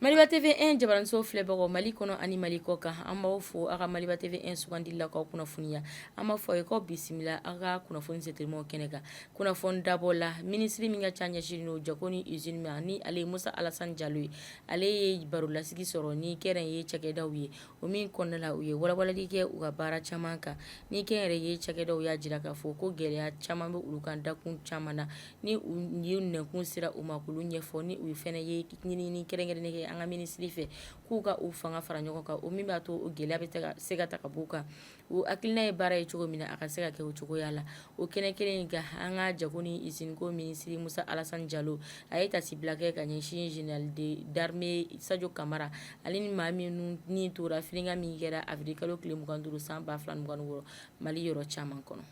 Maliba TV 1 jabaraniso filɛbagaw Mali kɔnɔ ani Mali kɔ kan, an b'aw fo aw ka Maliba TV 1 sugandi la k'aw kunnafoniya. An b'a fɔ aw ye k'aw bisimila aw ka kunnafoni setelimaw kɛnɛ kan. Kunnafoni dabɔ la, minisiri min ka ca ɲɛsinnen don jago ni usine ma, ni ale ye Musa Alasani Jalo ye, ale ye barolasigi sɔrɔ ni kɛnyɛrɛye cakɛdaw ye, o min kɔnɔna la u ye walawalali kɛ u ka baara caman kan. Ni kɛnyɛrɛye cakɛdaw y'a jira k'a fɔ ko gɛlɛya caman bɛ olu kan dakun caman na, ni u nɛnkun sera u ma k'olu ɲɛfɔ, ni u fana ye ɲinini kɛrɛnkɛrɛnnen kɛ an ka minisiri fɛ k'u ka u fanga fara ɲɔgɔn kan, o min b'a to o gɛlɛya bɛ se ka ta ka b'u kan, u hakilina ye baara ye cogo min na, a ka se ka kɛ o cogoya la. O kɛnɛ kelen in kan, an ka jago ni usine ko minisiri Musa Alasani Jalo, a ye taasibila kɛ ka ɲɛsin général d'armée Sajo Kamara ale ni maa minnu ni tora firinkan min kɛra avril kalo tile 25 san 2026 Mali yɔrɔ caman kɔnɔ.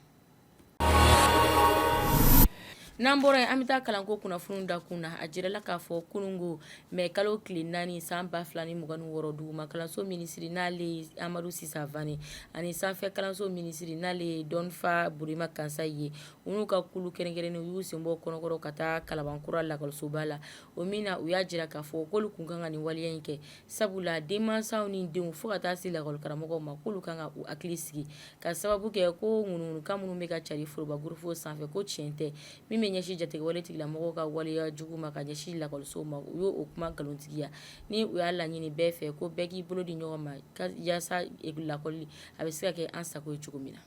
N'an bɔra yen, an bɛ taa kalanko kunnafoni dakun na. A jirala k'a fɔ kununko mɛ kalo tile 4 san 2026, duguma kalanso minisiri n'ale ye Amadu Sisan Vane ani sanfɛ kalanso minisiri n'ale ye Dɔnfa Burema Kansayi ye, u n'u ka kulu kɛrɛnkɛrɛnnen u y'u sen bɔ kɔnɔkɔrɔ ka taa Kalabankura lakɔlisoba la, o min na u y'a jira k'a fɔ k'olu kun kan ka nin waleya in kɛ, sabula denmansaw ni denw fo ka taa se lakɔlikaramɔgɔw ma, k'olu kan ka u hakili sigi ka sababu kɛ ko ŋunuŋunukan minnu bɛ ka cari foroba gurufu sanfɛ ko tiɲɛ tɛ, min bɛ ɲɛsin jatigɛwale tigilamɔgɔw ka waleya jugu ma ka ɲɛsin lakɔlisow ma. U y'o kuma nkalontigiya, ni u y'a laɲini bɛɛ fɛ ko bɛɛ k'i bolo di ɲɔgɔn ma yaasa lakɔli a bɛ se ka kɛ an sago ye cogo min na.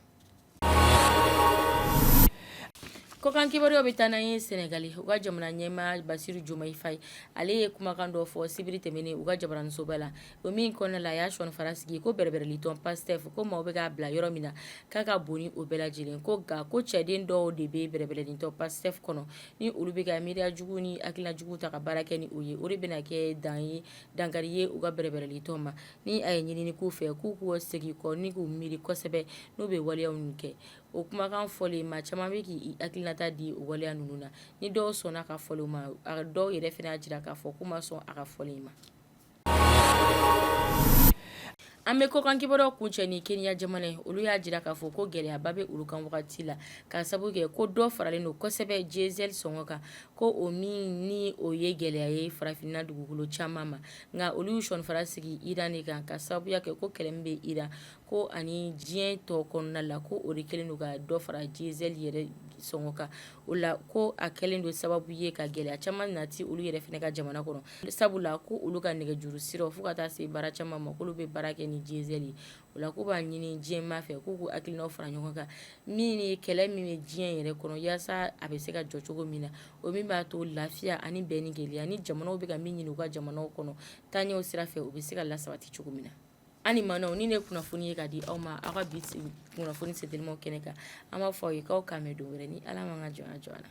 Kɔkan kibaruyaw bɛ taa n'an ye Sɛnɛgali, u ka jamana ɲɛmaa Basiru Jomayi Fayi, ale ye kumakan dɔ fɔ sibiri tɛmɛnen u ka jabaranisoba la, o min kɔnɔna la a y'a sɔnifara sigi ko bɛrɛbɛrɛlitɔn Pastef ko maaw bɛ k'a bila yɔrɔ min na k'a ka bon ni o bɛɛ lajɛlen ko, nka ko cɛden dɔw de bɛ bɛrɛbɛrɛlitɔn Pastef kɔnɔ ni olu bɛ ka miiriya jugu ni hakilina jugu ta ka baara kɛ ni o ye, o de bɛna kɛ dan ye dankari ye u ka bɛrɛbɛrɛlitɔn ma. Ni a ye ɲinini k'u fɛ k'u k'u segin kɔ ni k'u miiri kosɛbɛ n'u bɛ waleya ninnu kɛ. O kumakan fɔlen, maa caman bɛ k'i hakilinata di o waleya ninnu na, ni dɔw sɔnna ka fɔlen ma, a dɔw yɛrɛ fana y'a jira k'a fɔ k'u ma sɔn a ka fɔlen ma. An bɛ kɔkan kibaruyaw kuncɛ ni Kenya jamana ye. Olu y'a jira k'a fɔ ko gɛlɛyaba bɛ olu kan wagati la ka sababu kɛ ko dɔ faralen don kosɛbɛ diesel sɔngɔ kan, ko o min ni o ye gɛlɛya ye farafinna dugukolo caman ma. Nka olu y'u sɔnifara sigi Iran de kan ka sababuya kɛ ko kɛlɛ min bɛ Iran ko ani diɲɛ tɔ kɔnɔna la, ko o de kɛlen don ka dɔ fara diesel yɛrɛ sɔngɔ kan. O la ko a kɛlen don sababu ye ka gɛlɛya caman nati olu yɛrɛ fana ka jamana kɔnɔ, sabula ko olu ka nɛgɛjuru siraw fo ka taa se baara caman ma, k'olu bɛ baara kɛ ni diesel ye. O la k'u b'a ɲini diɲɛmaa fɛ k'u k'u hakilinaw fara ɲɔgɔn kan, min ye kɛlɛ min bɛ diɲɛ yɛrɛ kɔnɔ, yaasa a bɛ se ka jɔ cogo min na, o min b'a to lafiya ani bɛn ni kelenya ni jamanaw bɛ ka min ɲini u ka jamanaw kɔnɔ taaɲɛw sira fɛ, u bɛ se ka lasabati cogo min na. Ani maaw ni ne kunnafoni ye ka di aw ma aw ka bi kunnafoni setelimaw kɛnɛ kan, an b'a fɔ aw ye k'aw k'an bɛn don wɛrɛ ni Ala m'an ka jɔnya jɔ an na.